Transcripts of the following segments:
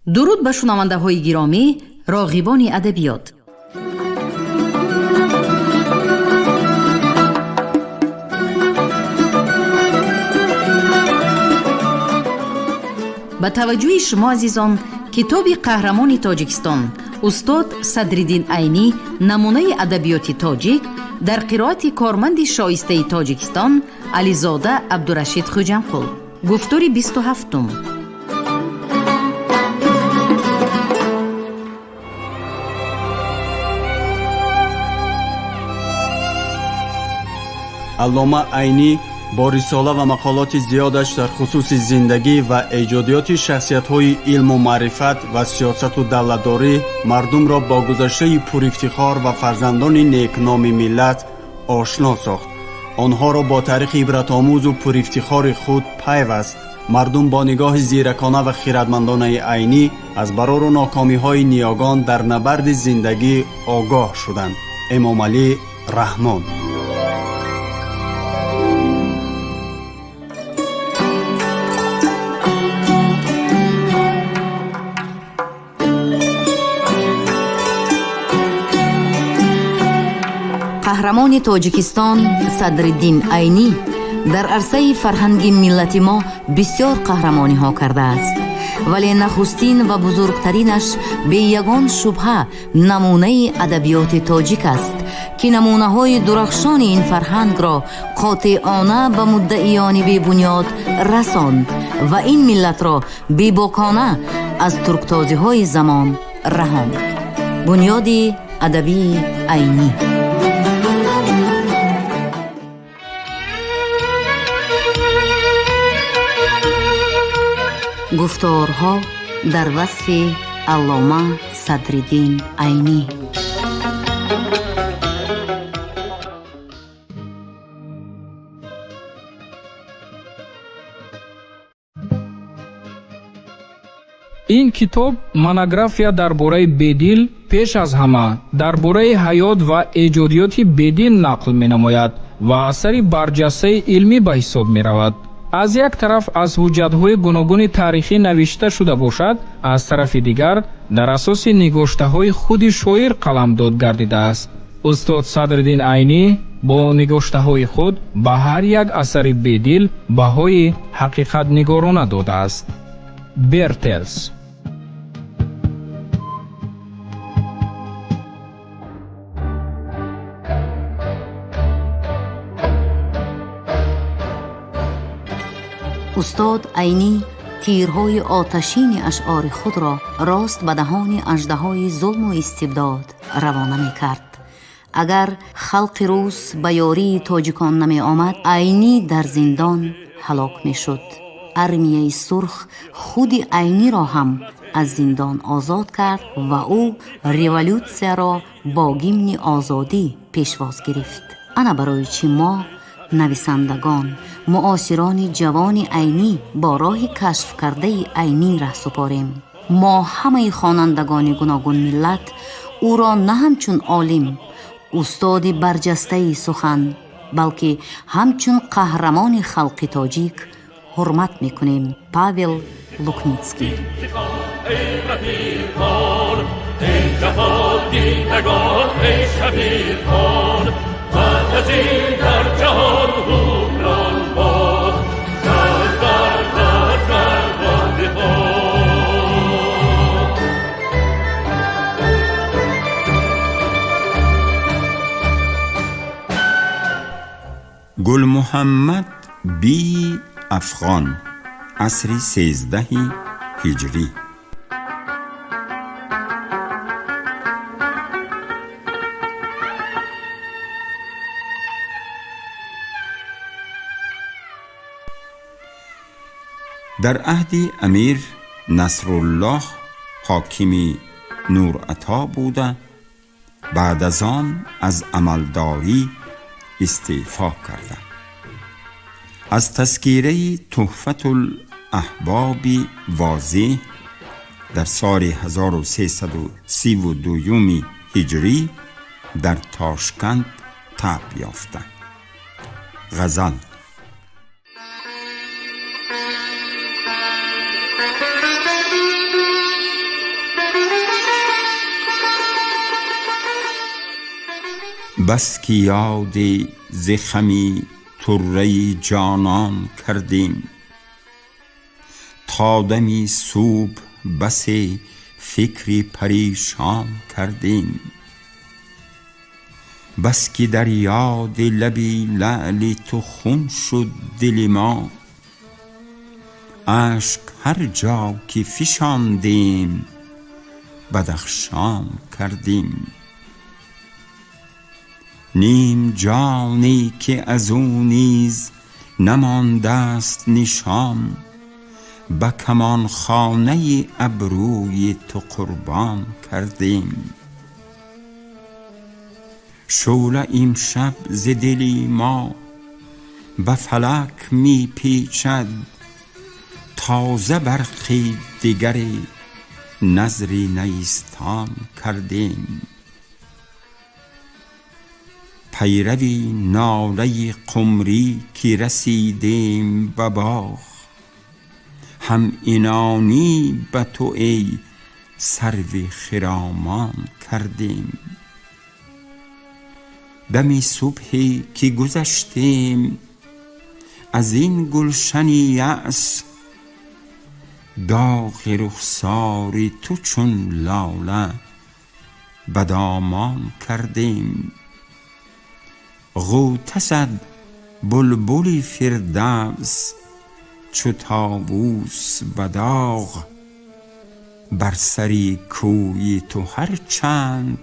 Дуруд ба шунавандаҳои гиромӣ, роғибони адабиёт. Ба таваҷҷӯҳи шумо, азизон, китоби қаҳрамони Тоҷикистон устод Садриддин Айнӣ, намунаи адабиёти тоҷик, дар қироати корманди шоистаи Тоҷикистон Ализода Абдурашид Хуҷамқул. Гуфтори 27-ум. Аллома Айнӣ бо рисола ва мақолоти зиёдаш дар хусуси зиндагӣ ва эҷодиёти шахсиятҳои илму маърифат ва сиёсату давлатдорӣ мардумро бо гузаштаи пурифтихор ва фарзандони некноми миллат ошно сохт. Онҳоро бо таърихи ибратомӯзу пурифтихори худ пайваст. Мардум бо нигоҳи зиракона ва хиратмандонаи Айнӣ аз барору нокомиҳои ниёгон дар набарди зиндагӣ огоҳ шуданд. Эмомалӣ Раҳмон. Қаҳрамони Тоҷикистон Садриддин Айнӣ дар арсаи фарҳанги миллати мо бисёр қаҳрамониҳо кардааст, вале нахустин ва бузургтаринаш бе ягон шубҳа намунаи адабиёти тоҷик аст, ки намунаҳои дурахшони ин фарҳангро қотеона ба муддаиёни бебунёд расонд ва ин миллатро бебокона аз турктозиҳои замон раҳонд. Бунёди адабии Айнӣ. Гуфторҳо дар васфи аллома Садриддин Айнӣ. Ин китоб монография дар бораи Бедил, пеш аз ҳама дар бораи ҳаёт ва эҷодиёти Бедил нақл менамояд ва асари барҷастаи илмӣ ба ҳисоб меравад. Аз як тараф аз ҳуҷҷатҳои гуногуни таърихӣ навишта шуда бошад, аз тарафи дигар дар асоси нигоштаҳои худи шоир қаламдод гардидааст. Устод Садриддин Айнӣ бо нигоштаҳои худ ба ҳар як асари Бедил баҳои ҳақиқатнигорона додааст. Бертелс. Устод Айнӣ тирҳои оташини ашъори худро рост ба даҳони аждаҳои зулму истибдод равона мекард. Агар халқи рус ба ёрии тоҷикон намеомад, Айнӣ дар зиндон ҳалок мешуд. Армияи сурх худи Айниро ҳам аз зиндон озод кард ва ӯ революсияро бо гимни озодӣ пешвоз гирифт. Ана барои чӣ мо, нависандагон, муосирони ҷавони Айнӣ, бо роҳи кашфкардаи Айнӣ раҳ супорем. Мо, ҳамаи хонандагони гуногунмиллат, ӯро на ҳамчун олим, устоди барҷастаи сухан, балки ҳамчун қаҳрамони халқи тоҷик ҳурмат мекунем. Павел Лукницкий. Гул Муҳаммад би Афғон, асри 13 ҳиҷрӣ. Дар аҳди амир Насруллоҳ ҳокими Нуръато буда, баъд аз он аз амалдорӣ истеъфо карда. Аз тазкираи Туҳфатулаҳбоби возеҳ дар соли 1332 ҳиҷрӣ дар Тошканд таб ёфта. Ғазал. بس که یاد ز خمی طره جانان کردیم. تا دمی صبح بس فکری پریشان کردیم. بس که در یاد لبی لعل تو خون شد دل ما، اشک هر جا که فشاندیم بدخشان کردیم. نیم جانی که از او نیز نمانده است نشان، به کمان خانه ابروی تو قربان کردیم. شعله امشب ز دل ما به فلک می پیچد، تازه برقی دیگر نذر نیستان کردیم. پیروی ناله قمری که رسیدیم به باغ، هم عنانی به تو ای سرو خرامان کردیم. دم صبحی که گذشتیم از این گلشن یأس، داغ رخسار تو چون لاله به دامان کردیم. غوطه زد بلبل فردوس چو طاووس به داغ، بر سر کوی تو هر چند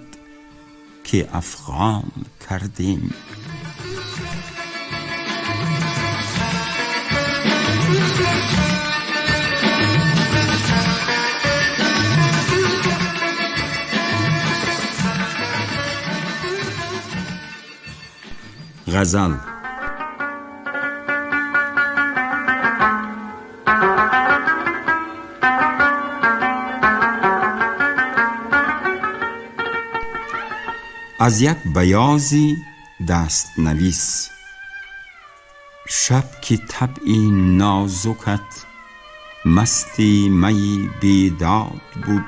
که افغان کردیم. غزل. از یک بیاضی دست نویس. شب که طبعی نازکت مستی می بیداد بود،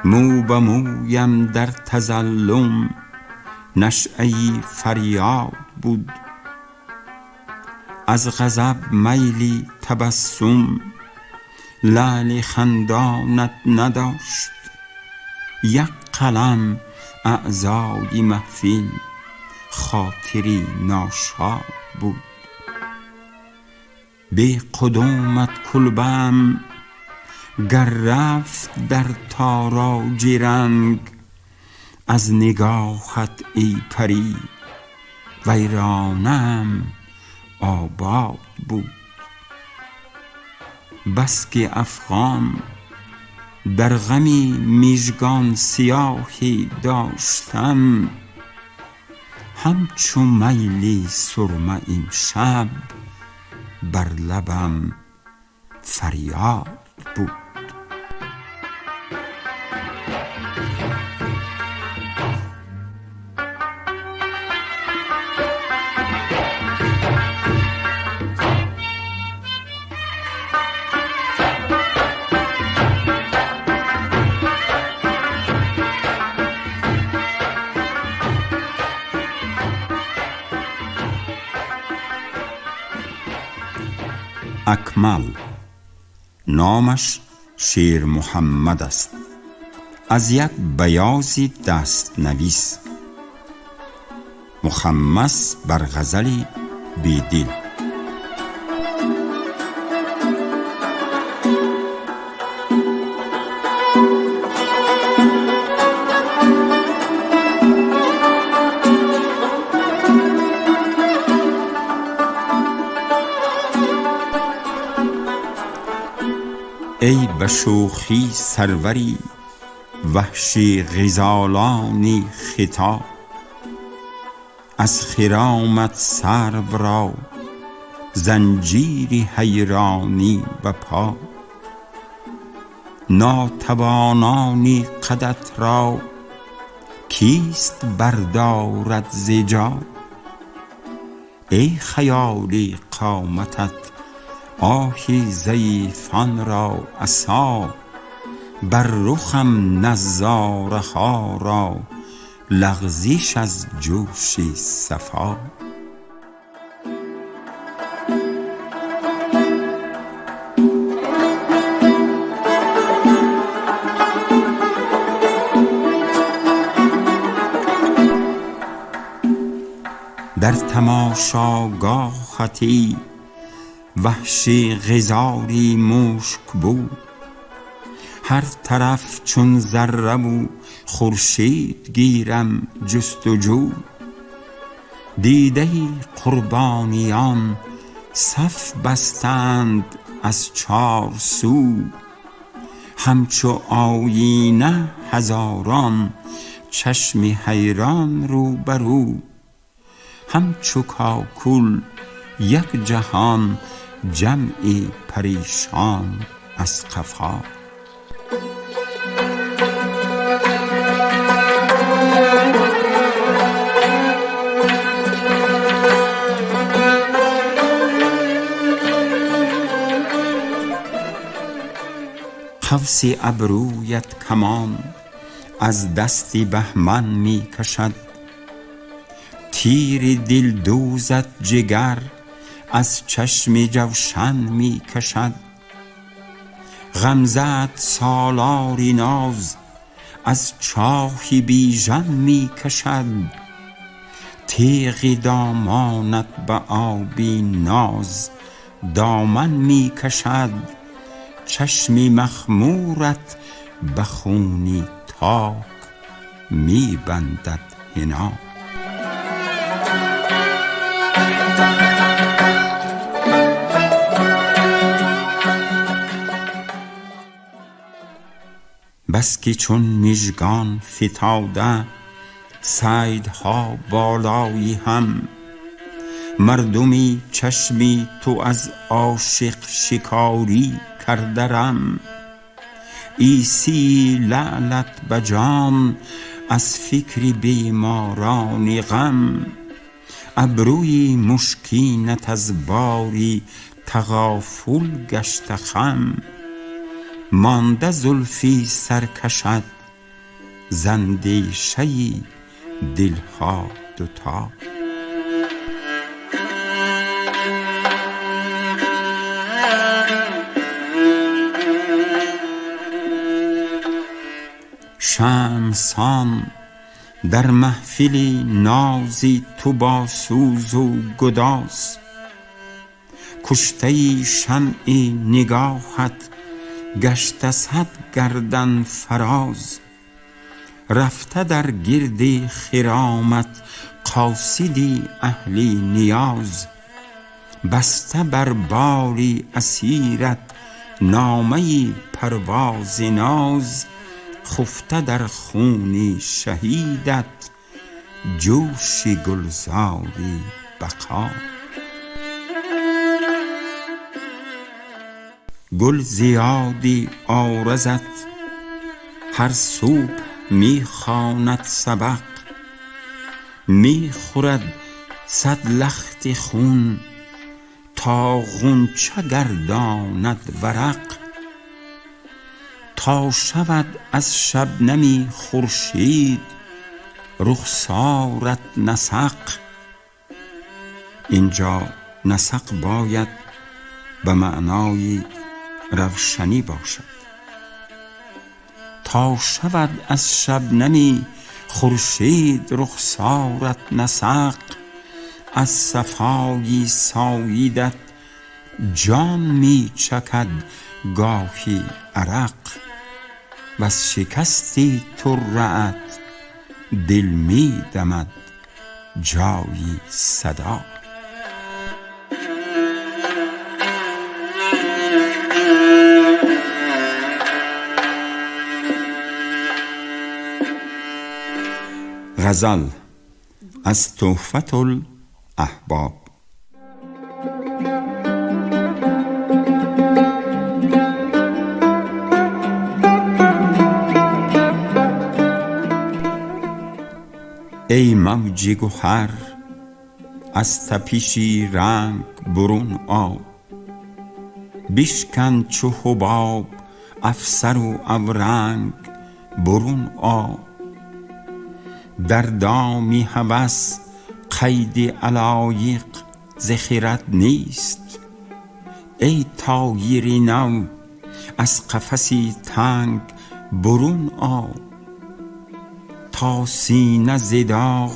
مو به مویم در تظلم نشأه فریاد بود. از غضب میلی تبسم لعل خندانت نداشت، یک قلم اعضای محفل خاطری ناشاد بود. بی قدومت کلبم گر رفت در تاراج رنگ، از نگاهت ای پری ویرانم آباد بود. بس که افغان در غمی میژگان سیاهی داشتم، همچو میلی سرمه امشب بر لبم فریاد بود. اکمل نامش شیر محمد است، از یک بیاضی دست نویس، مخمس بر غزل بیدل. ای به شوخی سروری وحشی غزالانی خطا، از خرامت سرو را زنجیر حیرانی به پا. ناتوانانی قدت را کیست بردارد ز جا؟ ای خیالی قامتت آهی ضعیفان را عصا، بر رخم نظاره ها را لغزیش از جوش صفا. در تماشاگاهت ای وحشی غزالی مشک بو، هر طرف چون ذره و خورشید گیرم جستجو. دیده قربانیان صف بستند از چار سو، همچو آیینه هزاران چشم حیران روبرو. همچو کاکل یک جهان جمعی پریشان از قفا. قوس ابرویت کمان از دست بهمن می کشد، تیر دلدوزت جگر از چشم جوشن می کشد. غمزه ات سالار ناز از چاه بیژن می کشد، تیغ دامانت به آبی ناز دامن می کشد. چشم مخمورت به خونی تاک می بندد حنا. بس که چون مژگان فتاده صیدها بالای هم، مردمی چشمی تو از عاشق شکاری کرده رم. عیسی لعلت به جان از فکر بیماران غم، ابروی مشکینت از باری تغافل گشته خم. مانده زلفی سرکشت ز اندیشه دلها دوتا. شمسان در محفل نازی تو با سوز و گداز، کشته شمع نگاهت گشته صد گردن فراز. رفته در گرد خرامت قاصدی اهل نیاز، بسته بر بال اسیرت نامه پرواز ناز. خفته در خون شهیدت جوش گلزار بقا. گل زیادی عارضت هر صبح می خواند سبق، می خورد صد لخت خون تا غنچه گرداند ورق. تا شود از شبنمی خورشید رخسارت نسق. اینجا نسق باید به معنای روشنی باشد. تا شود از شبنمی خورشید رخسارت نسق، از صفای ساییدت جان می چکد گاهی عرق. وز شکستی طره ات دل می دمد جایی صدا. غزل از تحفة الاحباب. ای موج گهر از تپشی رنگ برون آ، بشکن چو حباب افسر و اورنگ برون آ. Дар доми ҳавас қайди алоиқ зи хирад нест. Эй тоири нав, аз қафаси танг бурун о. То сина зи доғ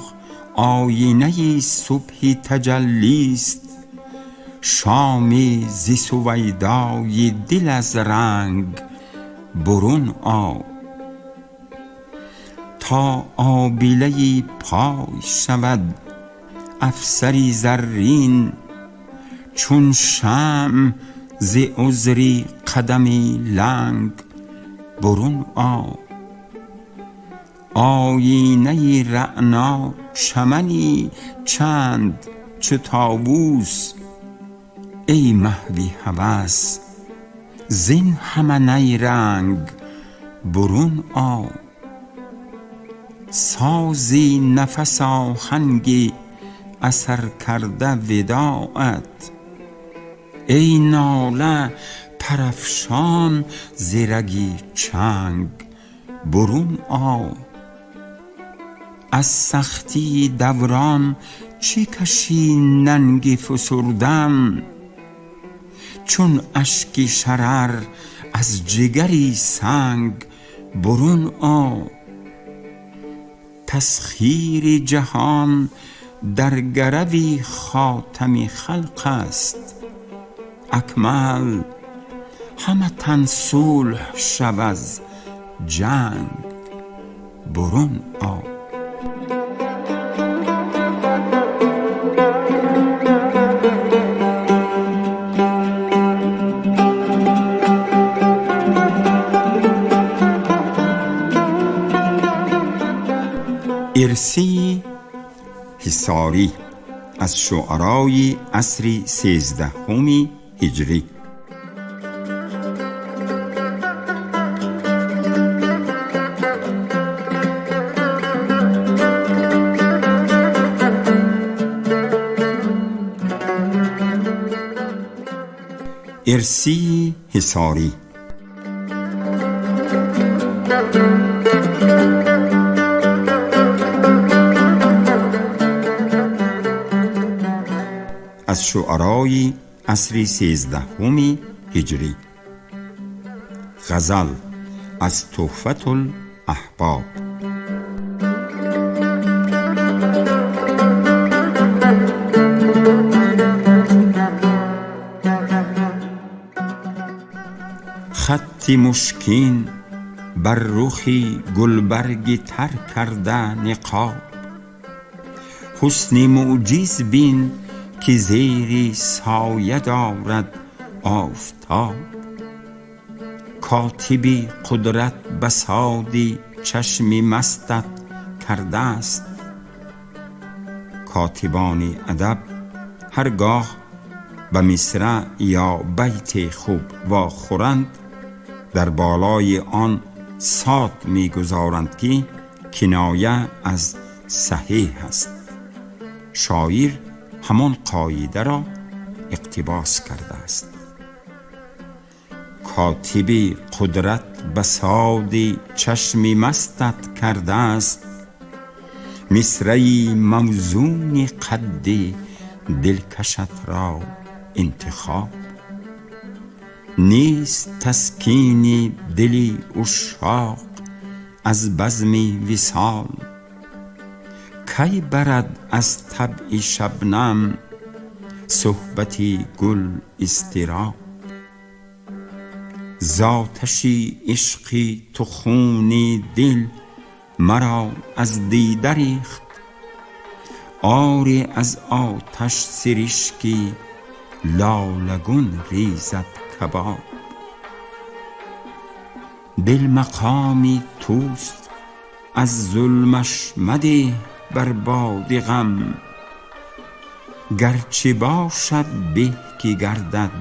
оинаи субҳи таҷаллист, шоми зи сувайдои дил аз ранг бурун о. То обилаи пой шавад афсари заррин, чун шамъ зи узри қадами ланг бурун о. Оинаи раъно чамани чанд чу товус, эй маҳви ҳавас, зин ҳама найранг бурун о. Сози нафас оҳанги асар карда видоат, эй нола парафшон зи раги чанг бурун о. Аз сахтии даврон чӣ кашӣ нанги фусурдам, чун ашки шарар аз ҷигари санг бурун о. Тасхири ҷаҳон дар гарави хотами халқ аст, акмал, ҳама тан сулҳ шав аз ҷанг бурун о. Ирсии Ҳисорӣ аз шуарои асри 13-уми ҳиҷрӣ. Ирсии Ҳисорӣ. Аз шуарои асри 13-уми ҳиҷрӣ. Ғазал аз Туҳфатул Аҳбоб. Хатти мушкин бар рухи гулбарги тар карда ниқоб, ҳусни мӯъҷиз бин ки зери соя дорад офтоб. Котиби қудрат басоди чашми мастат кардааст. Котибони адаб ҳаргоҳ ба мисраъ ё байти хуб вохӯранд, дар болои он сод мегузоранд, ки киноя аз саҳеҳ аст. Шоир ҳамон қоидаро иқтибос кардааст. Котиби қудрат басоди чашми мастат кардааст, мисраи мавзуни қадди дилкашатро интихоб. Нест таскини дили ушшоқ аз базми висол, кай барад аз табъи шабнам суҳбати гул изтироб. З оташи ишқи ту хуни дил маро аз дида рехт, оре аз оташ сиришки лолагун резад кабоб. Дил мақоми туст, аз зулмаш мадеҳ бар боди ғам, гарчи бошад беҳ ки гардад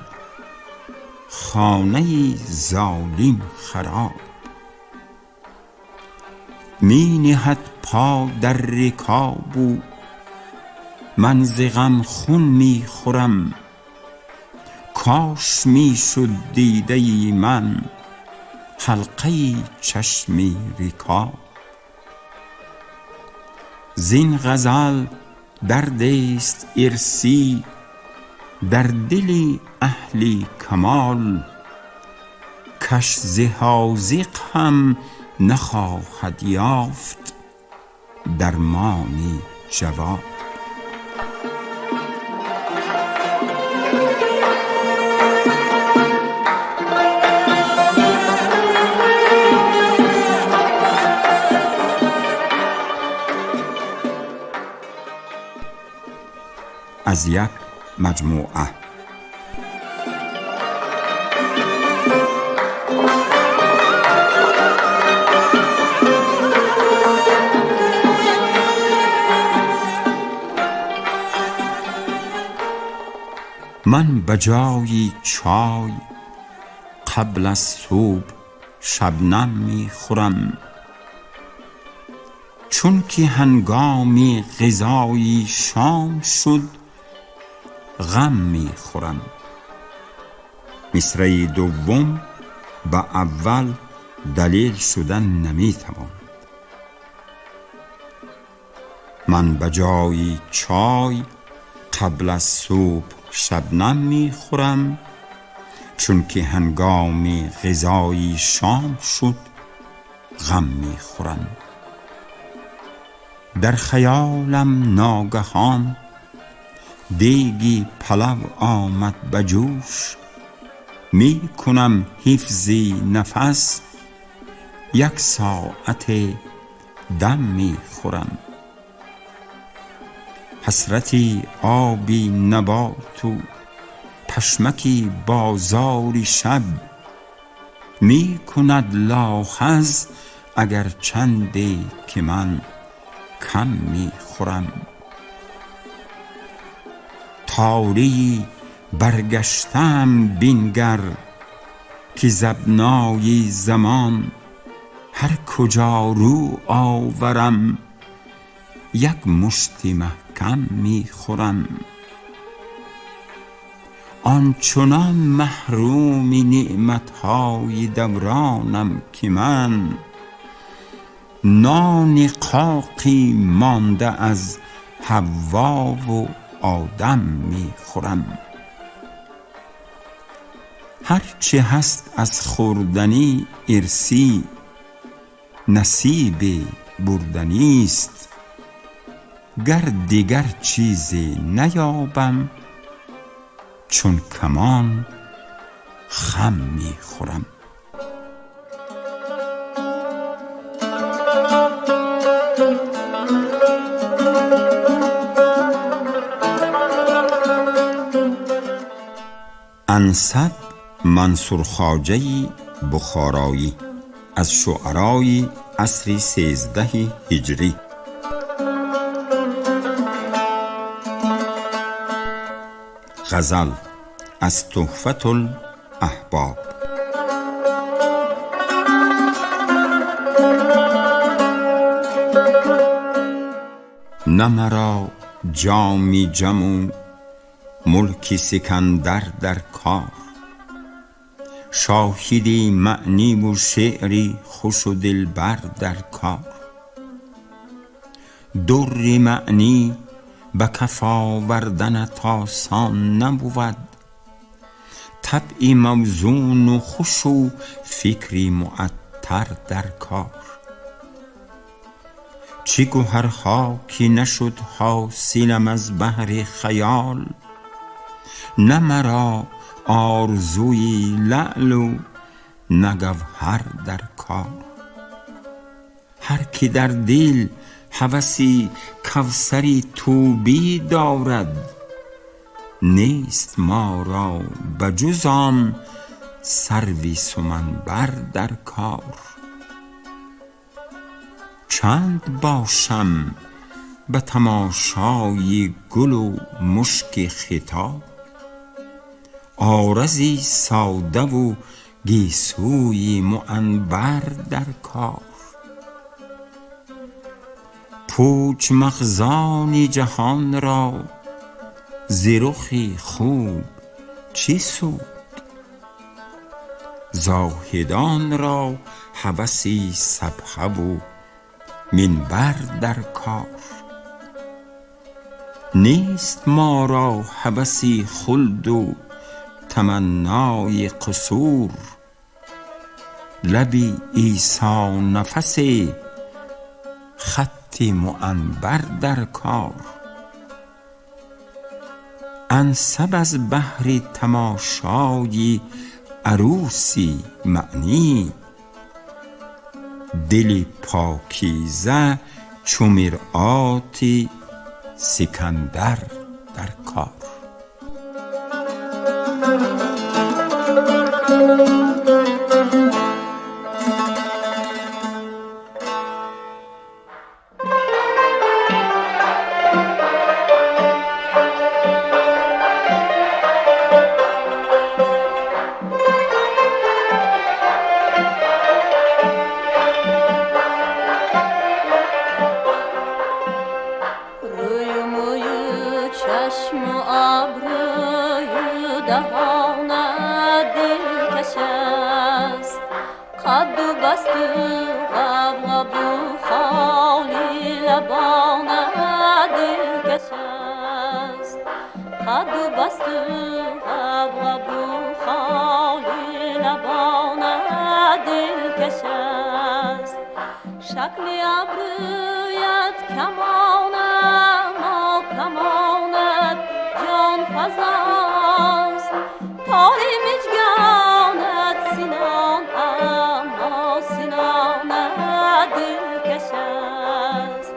хонаи золим хароб. Ми ниҳад по дар рикобу ман зи ғам хун мехӯрам, кош мешуд дидаи ман ҳалқаи чашми рикоб. Зин ғазал дардест ирсӣ дар дили аҳли камол, каш зи ҳозиқ ҳам нахоҳад ёфт дармони ҷавоб. Аз як маҷмӯа. Ман ба ҷои чой қабл аз субҳ шабнам мехӯрам, чунки ҳангоми ғизои шом шуд ғам мехӯрам. Мисраи дуввум ба аввал далел шуда наметавонад. Ман ба ҷои чой қабл аз субҳ шабнам мехӯрам, чунки ҳангоми ғизои шом шуд ғам мехӯрам. Дар хаёлам ногаҳон деги палав омад ба ҷӯш, мекунам ҳифзи нафас, як соате дам мехӯрам. Ҳасрати оби наботу пашмаки бозори шаб мекунад лохаз, агар чанде ки ман кам мехӯрам. Тореи баргаштаам бингар, ки забнои замон ҳар куҷо рӯ оварам, як мушти маҳкам мехӯрам. Ончунон маҳруми неъматҳои давронам, ки ман нони қоқӣ монда аз ҳаввову одам мехӯрам. Ҳар чӣ ҳаст аз хӯрданӣ ирсӣ, насиби бурданист, гар дигар чизе наёбам, чун камон хам мехӯрам. Ансаб Мансурхоҷаи Бухороӣ аз шуарои асри 13 ҳиҷрӣ. Ғазал аз Туҳфатул Аҳбоб. На маро ҷоми ҷаму мулки Сикандар дар кор, шоҳиди маъниву шеъри хушу дилбар дар кор. Дурри маънӣ ба каф оварданат осон набувад, табъи мавзуну хушу фикри муаттар дар кор. Чӣ гӯҳарҳо ки нашуд ҳосилам аз баҳри хаёл, на маро орзуи лаълу на гавҳар дар кор. Ҳар ки дар дил ҳаваси кавсари тӯбӣ дорад, нест моро ба ҷуз он сарви суманбар дар кор. Чанд бошам ба тамошои гулу мушки хитоб, орзи содаву гесӯи муанбар дар кор. Пӯч мағзони ҷаҳонро зи рухи хуб чӣ суд, зоҳидонро ҳаваси сабҳаву минбар дар кор. Нест мо ро هوس خلد و تمنای قصور. لبی عیسی نفس، خط معنبر در کار. انسب از بهر تماشای عروسی معنی، دل پاکیزه چو مرآت سکندر در کار. شکل ابرویت کمان اما کمانت جان فزاست، تار مژگانت سینان اما سینانت دلکش است،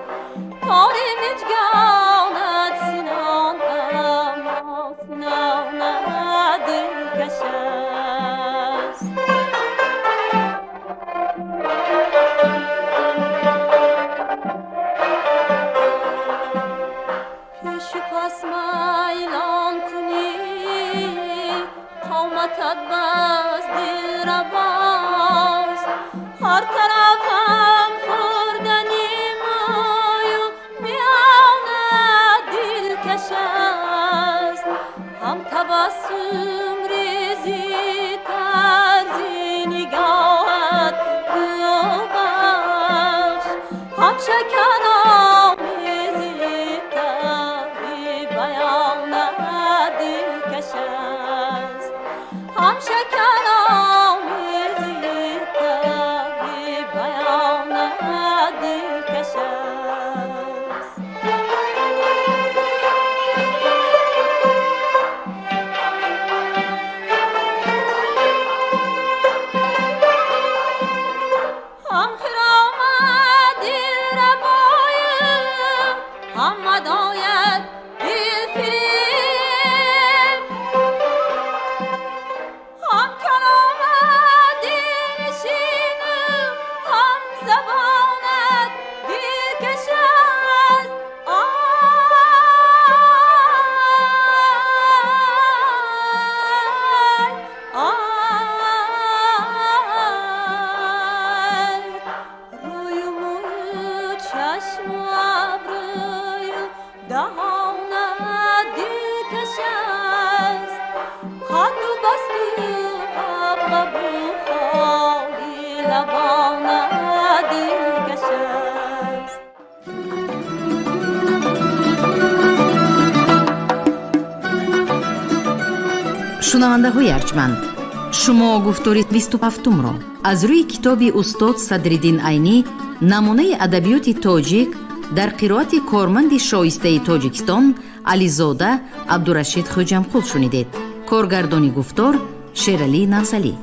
تار مژگانت سینان اما سینانت دلکش است. قامتت باز دل رباست، هر طرف هم خوردنی موی و میانت دلکش است، هم تبسم ریزی طرزی نگاهت بخش، هم شکر آمیزی طبع بیانت دلکش است، هم شکر آمیزی طبع بیانت دلکش است. هم خرامت دل ربای، هم مدایت دل فریب، هم کلامت دلنشین، هم زبانت دلکش است. آی آی روی و موی و چشم و ابروی و دهانت دلکش است، قد و بست و غبغب و خالی لبانت دلکش است. Шунавандаҳои арҷманд, шумо гуфтори 27-умро аз рӯи китоби устод Садриддин Айнӣ «Намунаи адабиёти тоҷик» дар қироати корманди шоистаи Тоҷикистон Ализода Абдурашид Хоҷамқул шунидед. Коргардони гуфтор Шералӣ Навзалӣ.